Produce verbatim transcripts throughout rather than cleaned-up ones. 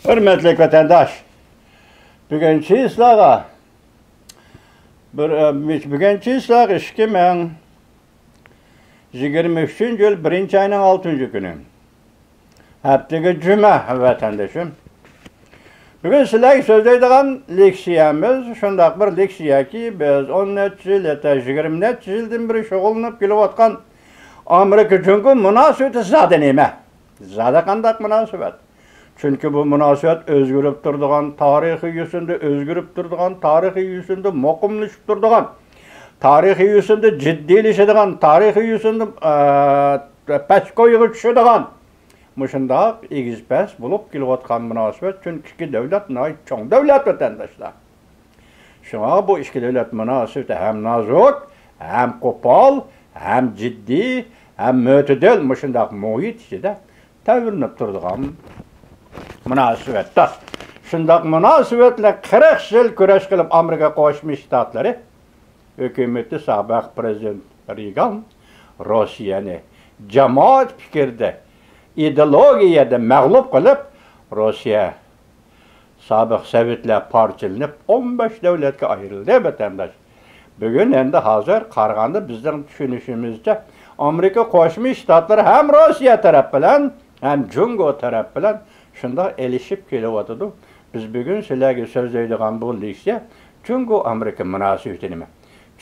ھۆرمەتلىك ۋەتەنداش، بۈگۈن چىسلاغا بىر، بۈگۈن چىسلاغا ئىككى مىڭ يىگىرمە ئۈچىنچى يىل بىرىنچى ئاينىڭ ئالتىنچى كۈنى. ھەپتىگە جۈمە، ۋەتەندىشىم. بۈگۈن سىلەرگە سۆزلەيدىغان لېكسىيەمىز شۇنداق بىر لېكسىيەكى، بىز ئون نەچچە يىل، ھەتتا يىگىرمە نەچچە يىلدىن بېرى شۇغۇللىنىپ كېلىۋاتقان ئامېرىكا جۇڭگو مۇناسىۋىتى زادى نېمە؟ زادى قانداق مۇناسىۋەت؟ چۈنكى بۇ مۇناسىۋەت ئۆزگىرىپ تۇرىدىغان، تارىخىي يۈسۈندە ئۆزگىرىپ تۇرىدىغان، تارىخىي يۈسۈندە مۇقىملىشىپ تۇرىدىغان، تارىخىي يۈسۈندە جىددىيلىشىدىغان، تارىخىي يۈسۈندە، ئە، پەسكويغا چۈشىدىغان، مۇشۇنداق ئېگىز-پەس بولۇپ كېلىۋاتقان مۇناسىۋەت، چۈنكى ئىككى دۆلەت ناھايىتى چوڭ دۆلەت، ۋەتەنداشلار. شۇڭا بۇ ئىككى دۆلەت مۇناسىۋىتى ھەم نازۇك، ھەم قوپال، ھەم جىددىي، ھەم مۆتىدىل مۇشۇنداق مۇھىت ئىچىدە تەۋرىنىپ تۇرىدىغان مۇناسىۋەتتۇر. شۇنداق مۇناسىۋەتلەر قىرىق يىل كۈرەش قىلىپ، ئامېرىكا قوشما شتاتلىرى ھۆكۈمىتى سابىق پىرېزىدېنت رېيگان روسىيەنى جامائەت پىكرىدە، ئىدېئولوگىيەدە مەغلۇپ قىلىپ، روسىيە سابىق سوۋېتلار پارچىلىنىپ، ئون بەش دۆلەتكە ئايرىلدى، ۋەتەنداش. بۈگۈن ئەمدى ھازىر قارىغاندا بىزنىڭ چۈشىنىشىمىزچە، ئامېرىكا قوشما شتاتلىرى ھەم روسىيە تەرەپ بىلەن، ھەم جۇڭگو تەرەپ بىلەن شۇنداق ئېلىشىپ كېلىۋاتىدۇ. بىز بۈگۈن سىلەرگە سۆزلەيدىغان بۇ لېكسىيە جۇڭگو ئامېرىكا مۇناسىۋىتى نېمە؟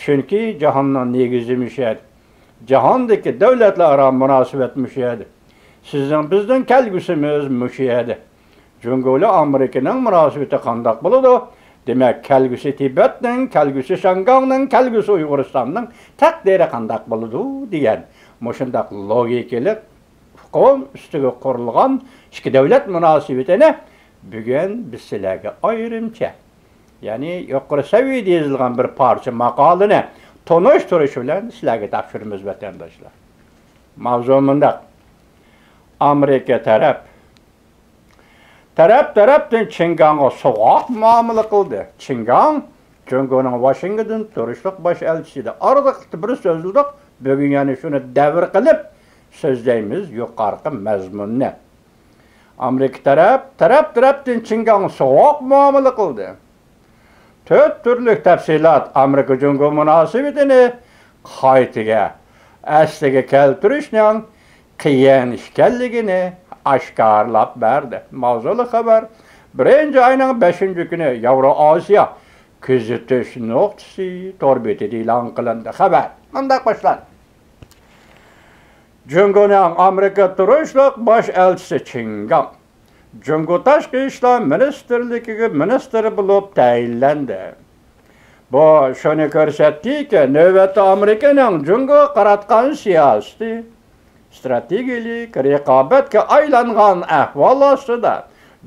چۈنكى جاھاننىڭ نېگىزى مۇشۇ يەردە. جاھاندىكى دۆلەتلەر ئارا مۇناسىۋەت مۇشۇ يەردە. سىزنىڭ بىزنىڭ كەلگۈسىمىز مۇشۇ يەردە. جۇڭگو بىلەن ئامېرىكىنىڭ مۇناسىۋىتى قانداق بولىدۇ؟ دېمەك، كەلگۈسى تىبەتنىڭ، كەلگۈسى شياڭگاڭنىڭ، كەلگۈسى ئۇيغۇرىستاننىڭ تەقدىرى قانداق بولىدۇ دېگەن مۇشۇنداق لوگىكىلىق ئۇقۇم ئۈستىگە قۇرۇلغان ئىككى دۆلەت مۇناسىۋىتىنى بۈگۈن بىز سىلەرگە ئايرىمچە، يەنى يۇقىرى سەۋىيەدە يېزىلغان بىر پارچە ماقالىنى تونۇشتۇرۇش بىلەن سىلەرگە تاپشۇرىمىز، ۋەتەنداشلار. ماۋزۇ مۇنداق. ئامېرىكا تەرەپ تەرەپ-تەرەپتىن چىڭگاڭغا سوغۇق مۇئامىلە قىلدى. چىڭگاڭ جۇڭگونىڭ ۋاشىنگتون تۇرۇشلۇق باش ئەلچىسى ئىدى. ئارىلىقتا بىر سۆزلىدۇق، بۈگۈن يەنە شۇنى دەۋر قىلىپ سۆزلەيمىز يۇقىرىقى مەزمۇننى. ئامېرىكا تەرەپ تەرەپ-تەرەپتىن چىڭگاڭغا سوغۇق مۇئامىلە قىلدى. تۆت تۈرلۈك تەپسىلات ئامېرىكا جۇڭگو مۇناسىۋىتىنى قايتىگە، ئەسلىگە كەلتۈرۈشنىڭ قىيىن ئىكەنلىكىنى ئاشكارىلاپ بەردى. ماۋزۇلۇق خەۋەر بىرىنچى ئاينىڭ بەشىنچى كۈنى ياۋرو ئاسىيا كۆزىتىش نۇقتىسى تور بېتىدە ئېلان قىلىندى. خەۋەر مۇنداق باشلاندى. جۇڭگونىڭ ئامېرىكا تۇرۇشلۇق باش ئەلچىسى چىڭگاڭ جۇڭگو تاشقى ئىشلار مىنىستىرلىكىگە مىنىستىر بولۇپ تەيىنلەندى. بۇ شۇنى كۆرسەتتىكى، نۆۋەتتە ئامېرىكىنىڭ جۇڭگوغا قاراتقان سىياسىتى ئىستراتېگىيەلىك رىقابەتكە ئايلانغان ئەھۋال ئاستىدا،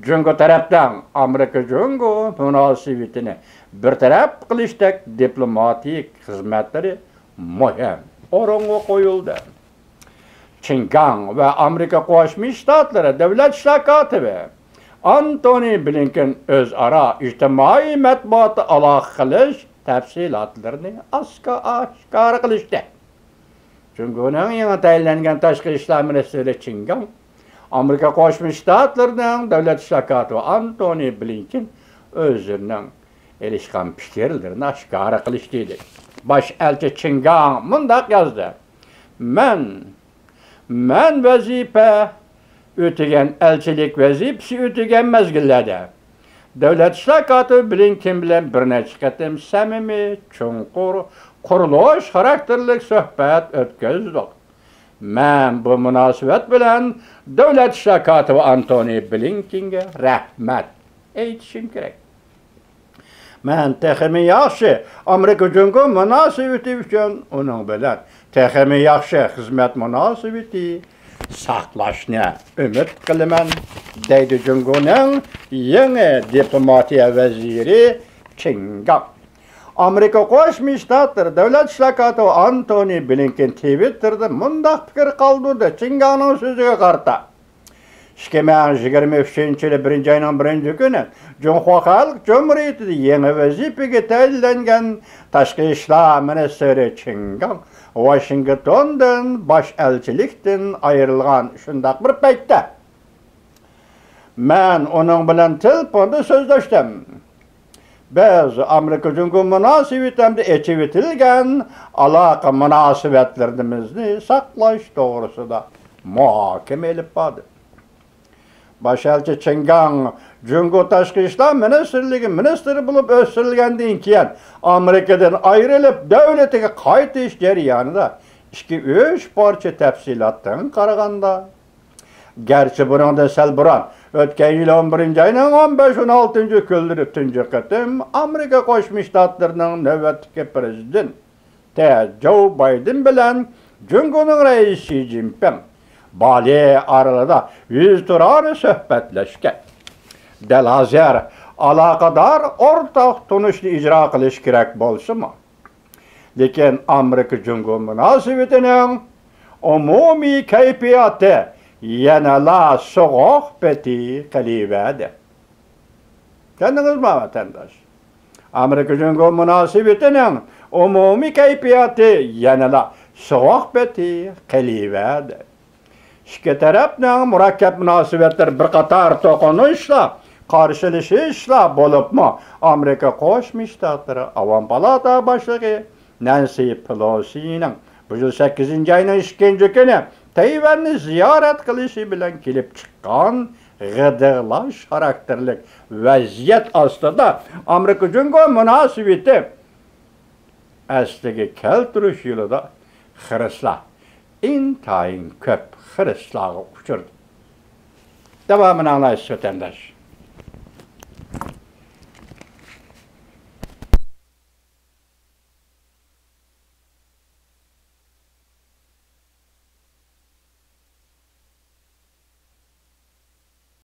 جۇڭگو تەرەپنىڭ ئامېرىكا جۇڭگو مۇناسىۋىتىنى بىر تەرەپ قىلىشتەك دىپلوماتىك خىزمەتلىرى مۇھىم ئورۇنغا قويۇلدى. چىڭگاڭ ۋە ئامېرىكا قوشما شتاتلىرى دۆلەت ئىشلار كاتىپى ئانتونى بلىنكېن ئۆزئارا ئىجتىمائىي مەتبۇئاتتا ئالاقە قىلىش تەپسىلاتلىرىنى ئاسكا-، ئاشكارا قىلىشتى. جۇڭگونىڭ يېڭى تەيىنلەنگەن تاشقى ئىشلار مىنىستىرى چىڭگاڭ ئامېرىكا قوشما شتاتلىرىنىڭ دۆلەت ئىشلار كاتىپى ئانتونى بلىنكېن ئۆزلىرىنىڭ ئېلىشقان پىكىرلىرىنى ئاشكارا قىلىشتى. باش ئەلچى چىڭگاڭ مۇنداق يازدى: مەن مەن ۋەزىپە ئۆتىگەن، ئەلچىلىك ۋەزىپىسى ئۆتىگەن مەزگىللەردە دۆلەت ئىشلار كاتىپى بلىنكېن بىلەن بىر نەچچە قېتىم سەمىمىي، چوڭقۇر، قۇرۇلۇش خاراكتېرلىك سۆھبەت ئۆتكۈزدۇق. مەن بۇ مۇناسىۋەت بىلەن دۆلەت ئىشلار كاتىپى ئانتونى بلىنكېنگە رەھمەت ئېيتىشىم كېرەك. مەن تېخىمۇ ياخشى ئامېرىكا جۇڭگو مۇناسىۋىتى ئۈچۈن ئۇنىڭ بىلەن تېخىمۇ ياخشى خىزمەت مۇناسىۋىتى ساقلاشنى ئۈمىد قىلىمەن، دەيدۇ جۇڭگونىڭ يېڭى دىپلوماتىيە ۋەزىرى چىڭگاڭ. ئامېرىكا قوشما شتاتلىرى دۆلەت ئىشلار كاتىپى ئانتونى بلىنكېن تىۋىتتېردا مۇنداق پىكىر قالدۇردى، چىڭگاڭنىڭ سۆزىگە قارىتا. ئىككى مىڭ يىگىرمە ئۈچىنچى يىلى بىرىنچى ئاينىڭ بىرىنچى كۈنى جۇڭخۇا خەلق جۇمھۇرىيىتىدە يېڭى ۋەزىپىگە تەيىنلەنگەن تاشقى ئىشلار مىنىستىرى چىڭگاڭ ۋاشىنگتوندىن باش ئەلچىلىكتىن ئايرىلغان شۇنداق بىر پەيتتە، مەن ئۇنىڭ بىلەن تېلېفوندا سۆزلەشتىم. بىز ئامېرىكا جۇڭگو مۇناسىۋىتى ھەمدە ئېچىۋېتىلگەن ئالاقە مۇناسىۋەتلىرىمىزنى ساقلاش توغرىسىدا مۇھاكىمە ئېلىپ باردۇق. باش ئەلچى چېن گاڭ جۇڭگو تاشقى ئىشلار مىنىستىرلىكى مىنىستىرى بولۇپ ئۆستۈرۈلگەندىن كېيىن، ئامېرىكىدىن ئايرىلىپ، دۆلىتىگە قايتىش جەريانىدا ئىككى-ئۈچ پارچە تەپسىلاتتىن قارىغاندا، گەرچە بۇنىڭدىن سەل بۇرۇن، ئۆتكەن يىل ئون بىرىنچى ئاينىڭ ئون بەش، ئون ئالتىنچى كۈنلىرى تۇنجى قېتىم ئامېرىكا قوشما شتاتلىرىنىڭ نۆۋەتتىكى پىرېزىدېنتى جو بايدېن بىلەن جۇڭگونىڭ رەئىسى شى جىنپىڭ بالى ئارىلىدا يۈزتۇرا سۆھبەتلەشكەن. دەل ھازىر ئالاقىدار ئورتاق تونۇشنى ئىجرا قىلىش كېرەك بولسىمۇ، لېكىن ئامېرىكا جۇڭگو مۇناسىۋىتىنىڭ ئومۇمىي كەيپىياتى يەنىلا سوغۇق پېتى قېلىۋەردى. چۈشەندىڭىزمۇ، ۋەتەنداش؟ ئامېرىكا جۇڭگو مۇناسىۋىتىنىڭ ئومۇمىي كەيپىياتى يەنىلا سوغۇق پېتى قېلىۋەردى. ئىككى تەرەپنىڭ مۇرەككەپ مۇناسىۋەتلىرى بىر قاتار توقۇنۇشلار، قارشىلىشىشلار بولۇپمۇ، ئامېرىكا قوشما شتاتلىرى ئاۋام پالاتا باشلىقى نەنسى پېلوسىنىڭ بۇ يىل سەككىزىنچى ئاينىڭ ئىككىنچى كۈنى تەيۋەننى زىيارەت قىلىشى بىلەن كېلىپ چىققان غىدىقلاش خاراكتېرلىك ۋەزىيەت ئاستىدا ئامېرىكا جۇڭگو مۇناسىۋىتى ئەسلىگە كەلتۈرۈش يولىدا خىرىسلار، ئىنتايىن كۆپ خىرىسلارغا ئۇچرىدى. داۋامىنى ئاڭلايسىز، ۋەتەنداش.